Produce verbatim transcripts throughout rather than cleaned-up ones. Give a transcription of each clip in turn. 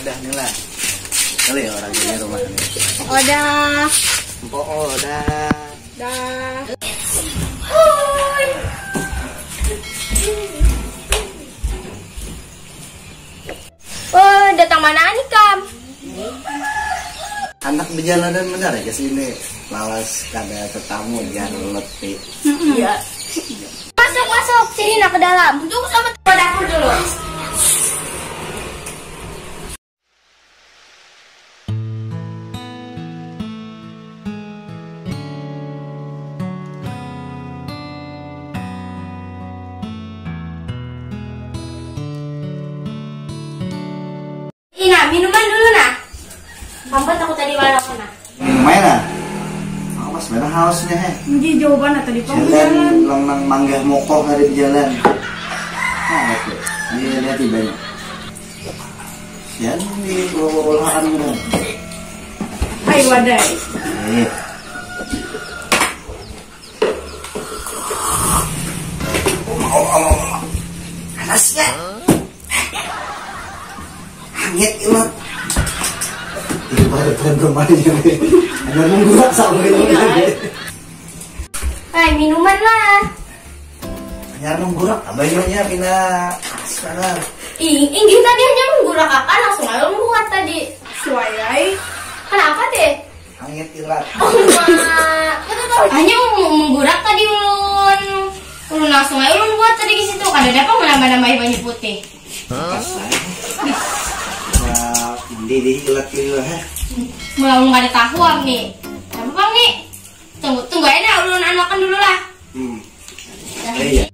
Dah nih lah. Kali ya orang di rumah nih. Odah. Empok odah. Dah. Oh, datang mana nih kam? Anak bejalanan benar ya ke sini. Lawas kada tetamu jar leti. Iya. Masuk, masuk. Sini nak ke dalam. Tunggu sama ke dapur dulu. Ina, minuman dulu nah. Kampat aku tadi malam nah. Minum aja nah. Aku pas merah hausnya he. Ini jawaban tadi pang jalan. Jalan lang nang manggah mokoh hari di jalan. Nah, itu. Ini lihat banyak. Sian di ulah-ulahan gitu. Hai wadai. Eh. Panasnya. Hangit ilat. Itu pada pada rumahnya nih. Ada nunggu sama itu. Hai, minuman lah. Hanyar menggurak, abahnya pina sekarang. Ih, inggih tadi hanya menggurak akan langsung aja membuat tadi. Suayai. Kenapa teh? Hangit ilat. Oh, mak. Hanya menggurak tadi ulun. Ulun langsung aja ulun buat tadi di situ. Kada ada apa menambah-nambahi banyu putih. Kasar. Wah, mandi deh ilat gitu ha. Melaung kada tahu am nih. Kenapa bang nih? Tunggu, tunggu aja nah, ulun anuakan dulu lah. Hmm. Eh, iya.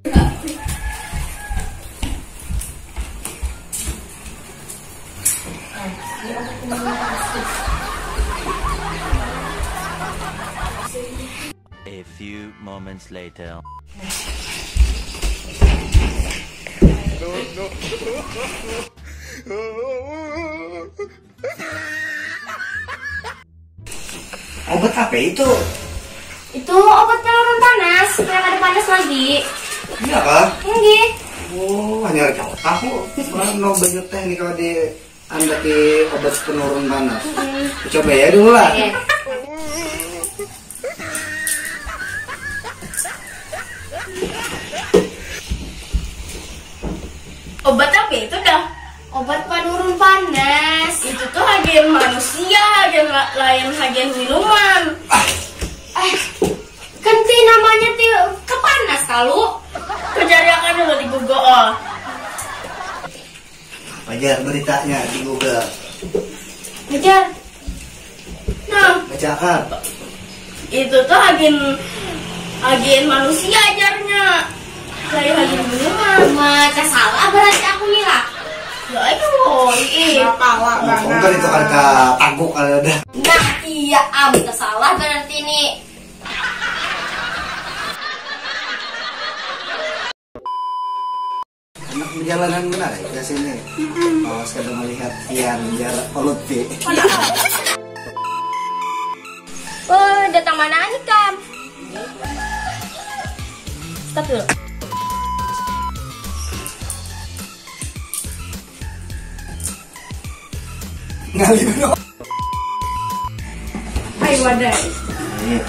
A few moments later. Obat apa itu? Itu obat penurun panas, supaya kada panas lagi. Iya kah? Enggih. Oh, hanya jauh tahu. Mana banyak teh nih kalau di anda di obat penurun panas. Mm-mm. Coba ya dulu lah. Iya. Obat apa itu dah? Obat penurun panas. Itu tuh agen manusia, agen la- lain agen minuman. Eh, ganti namanya ti kepanas kalu. Pencari akan dulu di Google. Apa jar beritanya di Google? Ujar. Nah, bacakan. Itu tuh agen agen manusia ajarnya. Kayak agen minuman. Mah, salah berarti aku nih lah. Ya ayo, ih. Bapak, nah, itu kan ka taguk ada. Nah, iya am, salah berarti nih. Anak perjalanan benar ya ke sini. Mm-mm. Awas kada melihat Tian jar Oluti. Oh, datang mana nih kam? Stop dulu. Ngalih dulu. Hai wadai. Iya.